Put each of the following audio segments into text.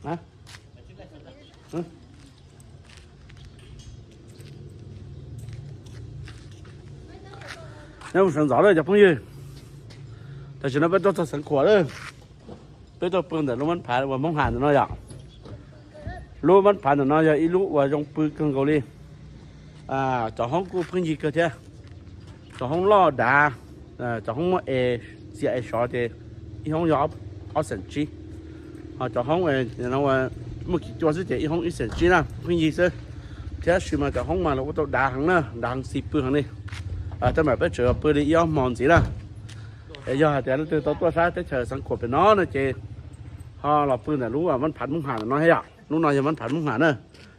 Nyob zoo sawv ntxov lawm cov phooj ywg, tam sim no peb tuaj txog Xeev Khuam lawm. Peb tuaj pw ntawm lub mab phav uas Hmoob Ham ntawm no yom. Lub mab phav ntawm no yog ib lub uas zoo pw kawg nkaus li. Cov hoob kuj pheej yig kawg thiab. Cov hoob loj dav, cov hoob muaj es, txias es sov ces ib hoob yog ob xeem tsib. Ho cov hoob muaj kiv cua xwb ces ib hoob ib xeem tsib na, pheej yig xwb. Tab sis mas cov hoob mas lawv ua tau dav heev na, dav heev xis pw heev li. Tej mam peb tseem pw li ib ob hmo ntxiv na. Es yog hais tias leej twg tau tuaj sab teb chaws Xeev Khuam pem no no ces ho los pw ntawm lub mab phav Hmoob Ham ntawm no thiab yom. Lub no yog mab phav Hmoob Ham na,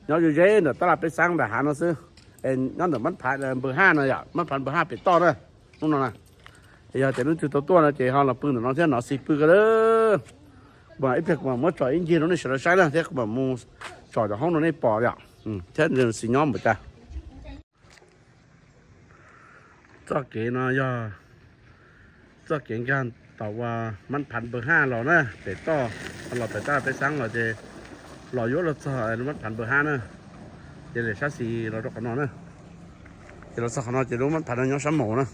nyob ze ze ntawm tab laj peb xab ntawm hav no xwb. Es nyob ntawm mab phav Npawg Haj no yom, mab phav Npawg Haj pem toj na. Lub no na, yog tias leej twg tau tuaj no ces ho los pw ntawm no thiab, no xis pw kawg li. Kuv mam ib pliag kuv mam muab tsom ib ncig rau nej sawv daws saib na, thiab kuv mam mus tsom cov hoob rau nej pom yom, thiab xis nyob npaum cas. Txoj kev no yog txoj kev nkag tom uas mab phav Npawg Haj los na, pem toj, los pem tab laj peb xab los ces los yuav los txog mab phav Npawg Haj na. Ces lawv sab xis los rau qhov no na. Ces los txog qhov no ces lub mab phav no nyob sab maum na.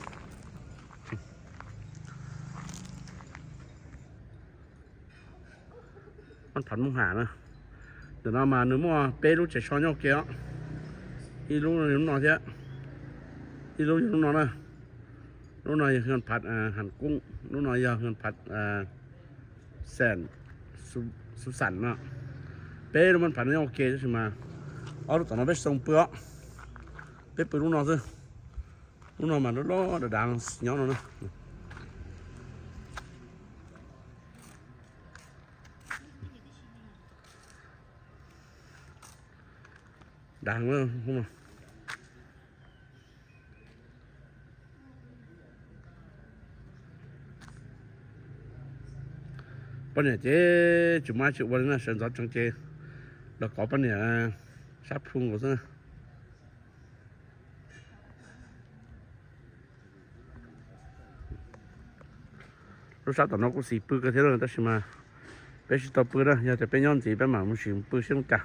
Mab phav Hmoob Ham na. Ntawm no mas nws muaj peb lub tsev so nyob ua ke os. Ib lub yog lub no thiab, ib lub yog lub no na. Lub no yog hwj phav Ham Koob, lub no yog hwj phav Xeem Xub Xam no. Peb lub mab phav no nyob ua ke tab sis mas ob lub tom no peb tsis tau pw os. Peb pw lub no xwb. Lub no mas loj loj dav dav nyob no na. Dav heev. Poj niam ces tsis muaj dab tsi ua li na, sawv ntxov tsees ces los kov poj niam sab plhu nkaus xwb na. Lub sab tom no kuj xis pw kawg thiab na, tab sis mas peb tsis tau pw na, yog tias peb nyob ntxiv peb mam mus sim pw seb ua cas.